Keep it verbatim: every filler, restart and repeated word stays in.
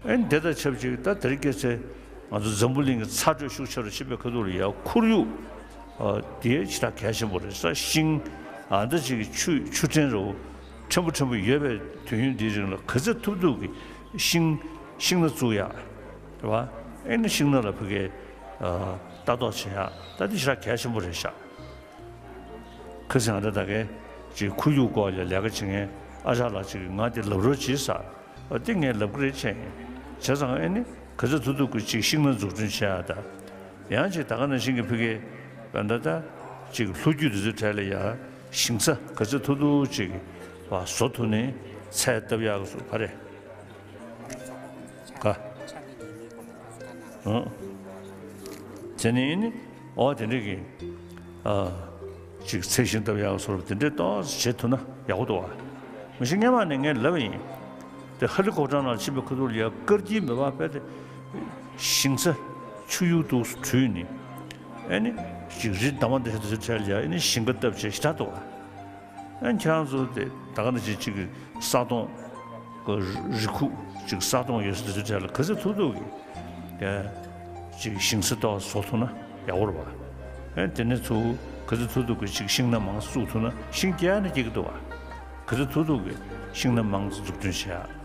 ཨེ་འདི་དང་ཆབས་ཅིག་ད་དེ་རིང་ཁ་སང་ང་ཚོ་འཛམ་བུ་གླིང་གི་ཚ་དྲོད་ཤུགས་ཆེ་རུ་ཕྱིན་པའི་ཁ་ཐུག་ལ་ཡ་ཁོར་ཡུག་ཨ་དེ་ཞེ་དྲག་གལ་ཆེན་པོ་རེད་ས། ཤིང་ཨ་འདི་ཅིག་གི་ཆུ་ཆུ་ཕྲན་རུ་ཕྲན་བུ་ཕྲན་བུ་ཡོད་པའི་དུས་ཡུན་འདིའི་རིང་ལ་ག་ཚོད་ཐུབ་ཐུབ་ཀྱི་ཤིང་ཤིང་སྣ་བཙུགས་ཡག་རེད་བ། ཨེ་ནི་ཤིང་སྣ་ལ་ཕ་གིའི་ཨ་ལྟ་རྟོག་བྱེད་ཡག་ད་འདི་ཞེ་དྲག་གལ་ཆེན་པོ་རེད་ཤག་ཁ་སང་ད་ལྟ་གས་ཅིག་ཁོར་ཡུག་སྐོར་ལ་ལས་ཀ་བྱེད་མཁན་ཨ་ཅག་ལགས་ཅིག་གིས་ང་དེ་ལབ་རོགས་བྱེད་ཟེར། ཨ་དེ་ངས་ལབ་ཀྱི་རེད་བྱས་ཡིན། བྱས་ཙང་ཨེ་ནི་ག་ཚོད་ཐུབ་ཐུབ་ཀྱིས་ཅིག་ཤིང་སྣ་འཛུགས་སྐྲུན་བྱེད་ཡག་ད། ཡང་ཅིག་ད་ག་ནང་བཞིན་གྱི་ཕ་གིའི་ད་ལྟ་ད་ཅིག་ལྷོ་རྒྱུད་དེ་ཚོའི་གྲས་ལ་ཡ་ཞིང་ས་ག་ཚོད་ཐུབ་ཐུབ་ཅིག་བ་བཟོ་ཐུབ་ནས་ཚལ་བཏབ་ཡག་གི་སུ་ག་རེད། ག་ཨང་། དེ་ནས་ནི་ཨོ་དེ་འདྲས་ཀྱི་ཨ་ཅིག་ཚལ་ཞིང་བཏབ་ཡག་སོགས་དེ་འདྲས་ཏོག་ཙམ་བྱེད་ཐུབ་ན་ཡག་པོ་འདུག་བ། མི་ཤེས་སྔས་མ་ནས་ངས་ལབ་པ་ཡིན། དེ་ཧ་ལི་ཀོབ་ཊར་ནང་ཕྱིན་པའི་ཁ་ཐུག་ལ་ཡ་སྐར་དཀྱིལ་མེད་པ་དཔེ་དེ་ཞིང་ས་ཆུ་ཡུར་དུ་བྲུས་ནས་ཨེ་ནི་ཅིག་རི་འདབ་མ་འདྲ་དེ་ཚོའི་གྲས་ལ་ཡ་ཨེ་ནི་ཞིང་ཁ་བཏབ་བྱས་ཞེ་དྲག་འདུག་བ། ཨ་ཁྱེད་རང་ཚོ་དེ་ད་ག་ནང་བཞིན་གཅིག་གི་ས་སྟོང་གི་རི་ཁུག་ཅིག་ས་སྟོང་ཡོད་ས་དེ་ཚོའི་གྲས་ལ་ག་ཚོད་ཐུབ་ཐུབ་ཀྱིས་ཨེ་ཅིག་ཞིང་ས་ཏོག་བཟོ་ཐུབ་ན་ཡག་པོ་རེད་བ། ཨེ་དེ་ནས་ཚུར་ག་ཚོད་ཐུབ་ཐུབ་ཀྱིས་ཅིག་ཤིང་སྣ་མང་ཙམ་བཙུགས་ཐུབ་ན་ཤིང་སྐྱེ་ཡག་ནི་སྐྱེ་གི་འདུག་བ། ག་ཚོད་ཐུབ་ཐུབ་ཀྱིས་ཤིང་སྣ་མང་ཙམ་འཛུགས་སྐྲུན་བྱེད་ཡག་